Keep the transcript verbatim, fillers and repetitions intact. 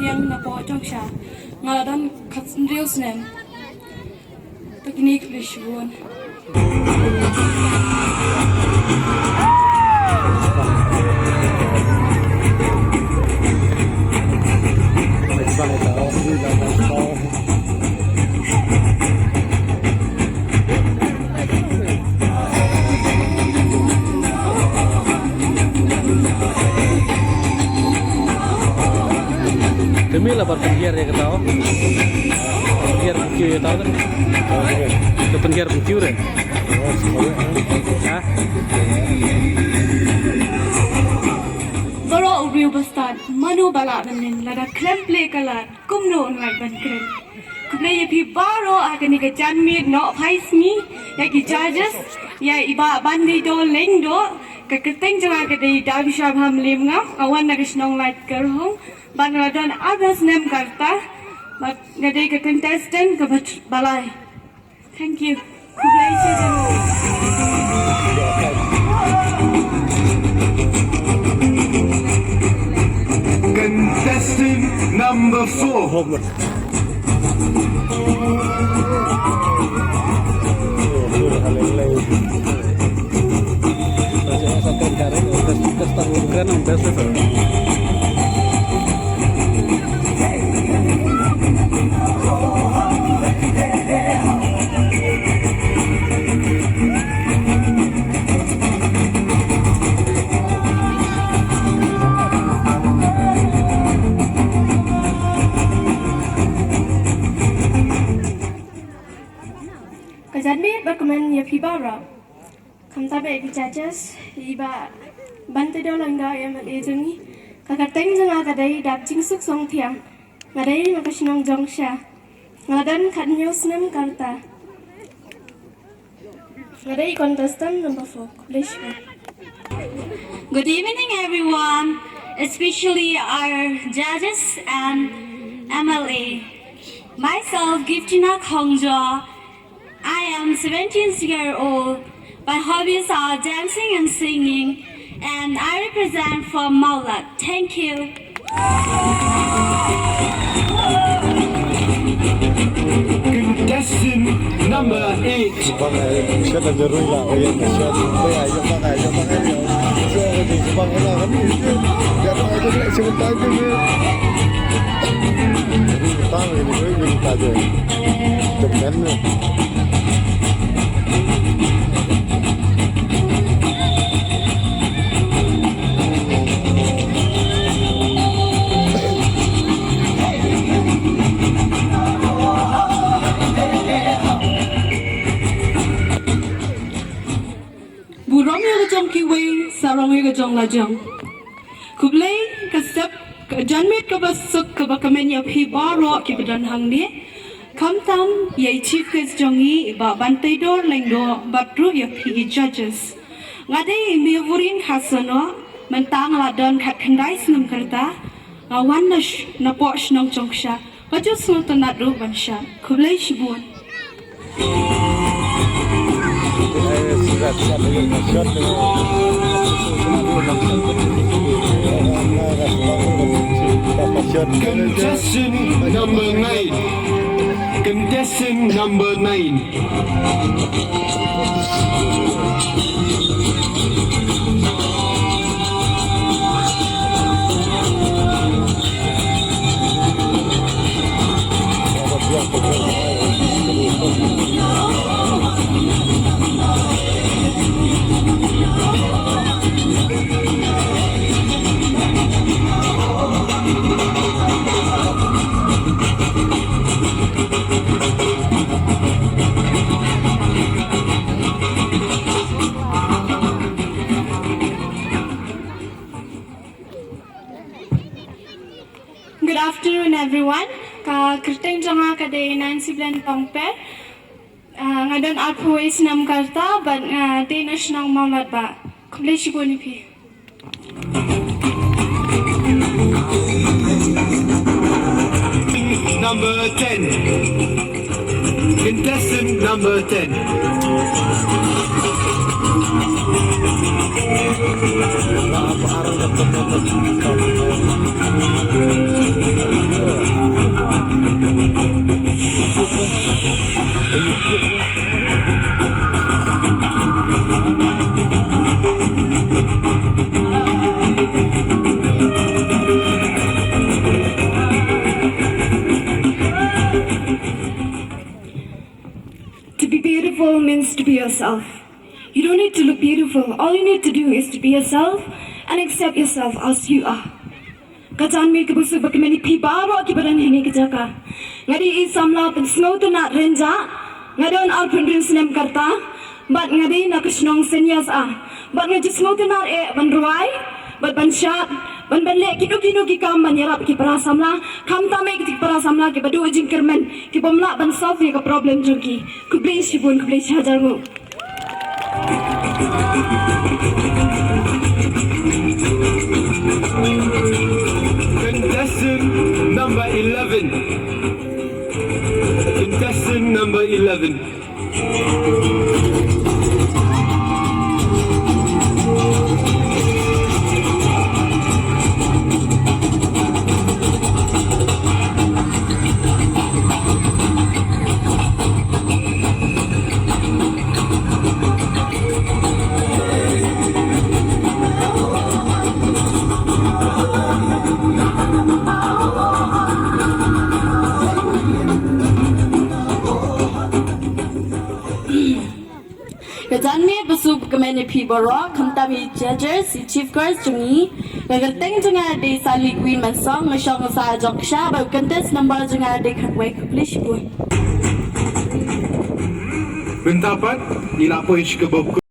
Yang na po jong sha. Nga la don khat hynriew snem. Teknik lishbun. Te me la bar pynhiar ïa kata o. Pynhiar pynkiew ïa kata o. Te pynhiar pynkiew re. Ha? Baroh u briew ba stad, mano ba lah ban len, lada khlem plie ka lad, kumno un lait ban kren. Khublei ïa phi baroh ha kane ka janmiet nohphai sngi, ïa ki judges, ïa i Bah Bandido Lyngdoh, ka kyrteng jong nga ka dei Dabisha Bhamliem, nga wan na ka shnong Laitkyrhong, bad nga la don arphew snem ka rta, bad nga dei ka contestant kaba tr-, ba lai. Thank you. Khublei shibun. Contestant number four. Ka janmiet bakmen ïa phi baroh. Khamtam ïa ki judges, i Bah Bandido Lyngdoh, i M L A jong ngi. Ka kyrteng jong nga ka dei Dapjingsuk Songthiang. Nga dei na ka shnong Jongsha. Nga la don khathynñiew snem ka rta. Nga dei contestant number four. Khublei shibun. Good evening, everyone, especially our judges and M L A. Myself, Giftina Khongjo. I am seventeen year old. My hobbies are dancing and singing, and I represent from Mawlad. Thank you. Contestant number eight. Burom ïa ka jong kiwei, sarong ïa ka jong la jong. Khublei ka sep, ka janmiet kaba suk kaba kmen ïa phi baroh kiba don hangne. Khamtam ïa i chief guest jong ngi, i Bah Bandido Lyngdoh, bad ruh ïa phi ki judges. Nga dei i Mevurin Khasono, mynta nga la don khatkhyndai snem ka rta. Nga wan na sh-, na poh shnong Jongsha. Ka ju sngewtynnat ruh ban shad. Khublei shibun. Contestant number nine. Contestant number nine. Good afternoon, everyone. Ka kyrteng jong nga ka dei Nancy Blen Pongper. Ah, nga don arphew wei snem ka rta, bad nga dei na shnong Mawlad ba. Khublei shibun ïa phi. Number ten. Contestant number ten. yourself. You don't need to look beautiful. All you need to do is to be yourself and accept yourself as you are. Ka janmiet kaba suk ba kmen ïa phi baroh kiba don ha kane ka jaka. Nga dei i samla pynsngewtynnad rynjah. Nga don arphew hynriew snem ka rta. Bad nga dei na ka shnong Synshar. Bad nga ju sngewtynnad eh ban rwai. Bad ban shad. Ban ban leh kino kino ki kam ban ïarap ki para samla. Khamtam eh ki para samla kiba duh jingkyrmen. Kibym lah ban solve ïa ka problem jong ki. Khublei shibun, khublei shihajar nguh. Contestant number eleven. Contestant number eleven. Ka janmiet ba suk ba kmen ïa phi baroh, khamtam i judges, i chief guest jong ngi. Ka kyrteng jong nga dei Sally Queen Mansong, nga shong sha Jongksha, bad u contestant number jong nga dei khatwei. Khublei shibun. Mynta pat ngi la poi sha kaba